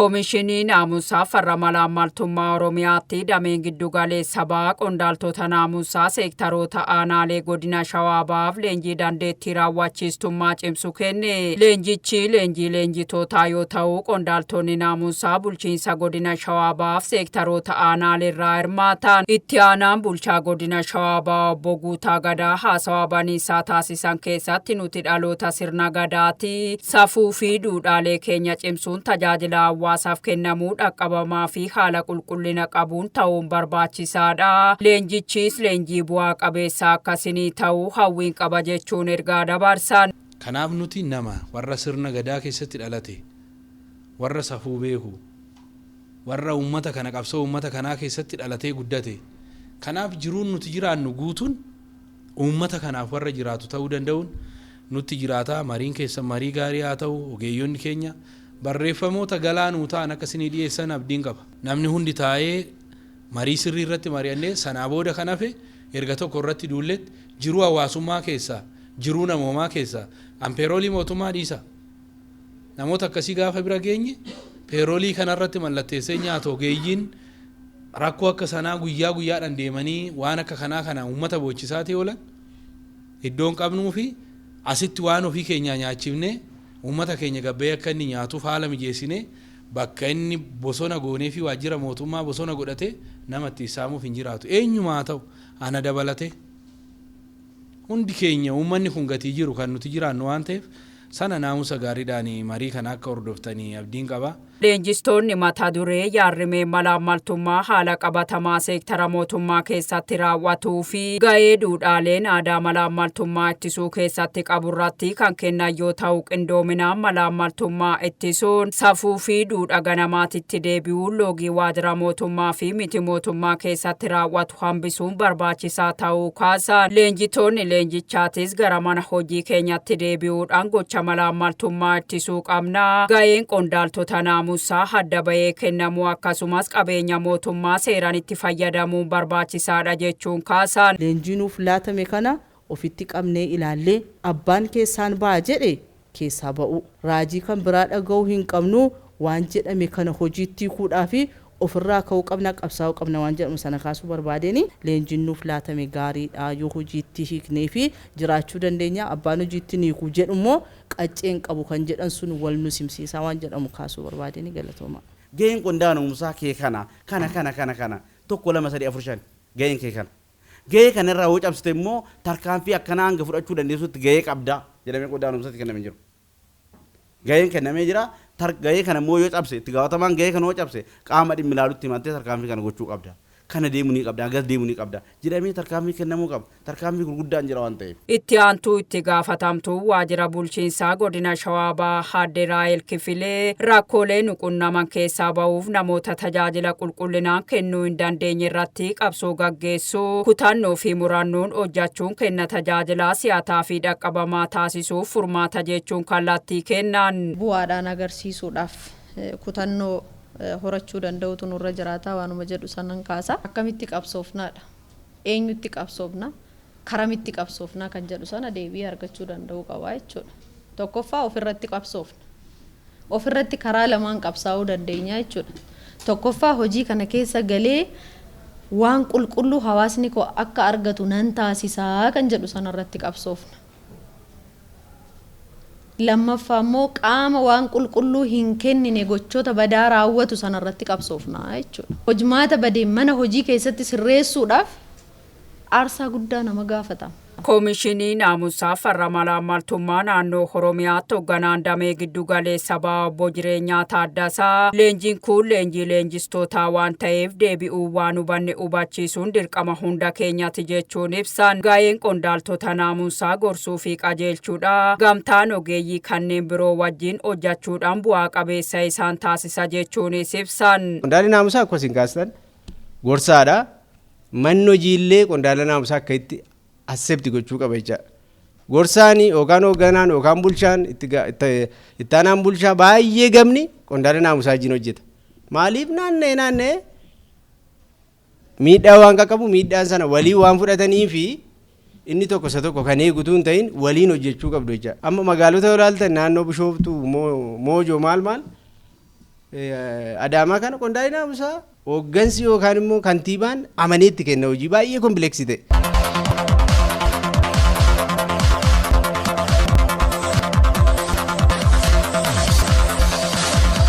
Koomishinii naamusaa farra malaammaltummaa Oromiyaatti dameen giddugaleessa bahaa qondaaltota naamusaa seektaroota aanaalee godina Shawaa Bahaaf leenjii dandeettii raawwachiistummaa cimsu kenne. Leenjichi leenjii leenjitootaa yoo ta'u, qondaaltonni naamusaa bulchiinsa godina Shawaa Bahaaf seektaroota aanaalee irraa hirmaatan. Itti aanaan bulchaa godina Shawaa Bahaa obbo Guutaa Gadaa haasawaa baniisaa taasisan keessatti, nuti dhaloota sirna gadaati. Safuu fi duudhaalee keenya cimsuun tajaajila hawaasaaf kennamuu dhaqqabamaa fi haala qulqullina qabuun ta'uun barbaachisaadha. Leenjichis leenjii bu'aa qabeessa akkasinii ta'uu hawwiin qaba jechuun ergaa dabarsan. Kanaaf nuti nama warra sirna gadaa keessatti dhalate, warra safuu beeku, warra uummata kana qabsoo uummata kanaa keessatti dhalatee guddate. Kanaaf jiruun nuti jiraannu guutuun uummata kanaaf warra jiraatu ta'uu danda'uun nutti jiraata. Mariin keessan marii gaarii haa ta'u. Ogeeyyonni keenya barreeffamoota galaanuu ta'an akka isinii dhiyeessan abdiin qaba. Namni hundi taa'ee marii sirrii irratti mari'annee, sanaa booda kan hafe erga tokko irratti duulletti, jiruu hawaasummaa keessaa, jiruu namoomaa keessaa an payroll mootummaa dhiisa. Namoota akkasii gaafa bira geenye, payroll kanarratti mallatteessee nyaatu, ogeeyyiin rakkoo akka sanaa guyyaa guyyaadhaan deemanii waan akka kanaa kana uummata boochisaatii oolan iddoon qabnuu fi asitti waan ofii keenyaa nyaachifnee, uummata keenya gabbee akka inni nyaatuuf haala mijeessinee, bakka inni bosona goonee fi waajjira mootummaa bosona godhatee nama itti saamuuf hin jiraatu. Eenyumaa haa ta'u, ana dabalatee hundi keenya uummanni kun gatii jiru kan nuti jiraannu waan ta'eef, sana naamusa gaariidhaan marii kana akka hordoftanii abdiin qaba. Leenjistoonni mata duree yaadrimee malaammaltummaa haala qabatamaa seektara mootummaa keessatti raawwatuu fi ga'ee duudhaaleen aadaa malaammaltummaa ittisuu keessatti qaburratti kan kennan yoo ta'u, qindoominaan malaammaltummaa ittisuun safuu fi duudha ganamaatitti deebi'uun loogii waajjira mootummaa fi miti mootummaa keessatti raawwatu hambisuun barbaachisaa ta'uu kaasan. Leenjitoonni leenjichaatis gara mana hojii keenyatti deebi'uudhaan gocha malaammaltummaa ittisuu qabna. Ga'een qondaaltota naamusaa adda bahee kennamuu, akkasumas qabeenya mootummaa seeraan itti fayyadamuun barbaachisaadha jechuun kaasan. Leenjii nuuf laatame kana ofitti qabnee ilaallee, abbaan keessaan ba'a jedhe keessaa ba'u, raajii kan biraa dhaga'uu hin qabnu, waan jedhame kana hojiitti hiikuudhaa fi ofirraa ka'uu qabna, qabsaa'uu qabna waan jedhamu sana kaasuu barbaadeen. Leenjiin nuuf laatame gaariidha. Yoo hojiitti hiiknee fi jiraachuu dandeenya, abbaan hojiitti hiikuu jedhu immoo qacceen qabu kan jedhan sun wal nu simsiisaa waan jedhamu kaasuu barbaadeen. Galatooma. Gaheen qondaala naamusaa kee kana kana kana kana kana, tokko, lama, sadii, afur, shan, gaheen kee kana. Gahee kana irraa yoo cabsite immoo tarkaanfii akkanaa hanga fudhachuu dandeessutti gahee qabda jedhamee qondaala naamusaatti kennamee jiru. Gaheen kennamee jira. Gahee kana immoo yoo cabse, itti gaafatamaan gahee kana yoo cabse, qaama dhimmi ilaalutti himattee tarkaanfii kana gochuu qabda. Kana deemuu ni qabda, hagas deemuu ni qabda jedhamee tarkaanfii kennamuu qaba. Tarkaanfii gurguddaan jira waan ta'eef. Itti aantuu itti gaafatamtuu waajjira bulchiinsaa godina Shawaa Bahaa Aadde Raahel Kifilee, rakkoolee nu qunnaman keessaa ba'uuf namoota tajaajila qulqullinaan kennuu hin dandeenye irratti qabsoo gaggeessuu, kutannoo fi murannoon hojjechuun kenna tajaajilaa si'ataa fi dhaqqabamaa taasisuuf furmaata jechuun kallattii kennan. Bu'aadhaan agarsiisuudhaaf kutannoo horachuu danda'utu nurra jiraata waanuma jedhu sanan kaasa. Akkamitti qabsoofnaadha? Eenyutti qabsoofna? Karamitti qabsoofna kan jedhu sana deebii argachuu danda'uu qaba jechuudha. Tokkoffaa, ofirratti qabsoofna. Ofirratti karaa lamaan qabsaa'uu dandeenya jechuudha. Tokkoffaa, hojii kana keessa galee waan qulqulluu hawaasni koo akka argatu nan taasisaa kan jedhu sanarratti qabsoofna. Lammaffaa immoo, qaama waan qulqulluu hin kennine, gochoota badaa raawwatu sanarratti qabsoofna jechuudha. Hojmaata badee mana hojii keessatti sirreessuudhaaf aarsaa guddaa nama gaafatama. Koomishinii naamusaa farra malaammaltummaa naannoo Oromiyaatti hoogganaan damee giddu galeessa bahaa obbo Jireenyaa Taaddasaa, leenjiin kun leenjii leenjistootaa waan ta'eef deebi'uu waan hubanne hubachiisuun dirqama hunda keenyati jechuun ibsan. Ga'een qondaaltota naamusaa gorsuu fi qajeelchuudha. Gamtaan ogeeyyii kanneen biroo wajjin hojjechuudhaan bu'aa qabeessa isaan taasisa jechuunis ibsan. Qondaalli naamusaa akkuma isin kaastan gorsaadha. Manni hojiillee qondaala naamusaa akka itti accept gochuu qaba jechaadha. Gorsaani yookaan hoogganaan yookaan bulchaan, itti aanaan bulchaa baay'ee gamni qondaala naamusaa wajjin hojjeta. Maaliif? Naanna'ee naanna'ee miidhaa waan qaqqabu, miidhaan sana walii waan fudhatanii fi inni tokko isa tokko kan eegutu hin ta'in, waliin hojjechuu qabdu jechaadha. Amma magaalota yoo ilaaltan, naannoo Bishooftuu, Moojoo, maal maal Adaamaa kana qondaalli naamusaa hooggansi yookaan immoo kantiibaan amanee itti kenna hojii baay'ee complex ta'e.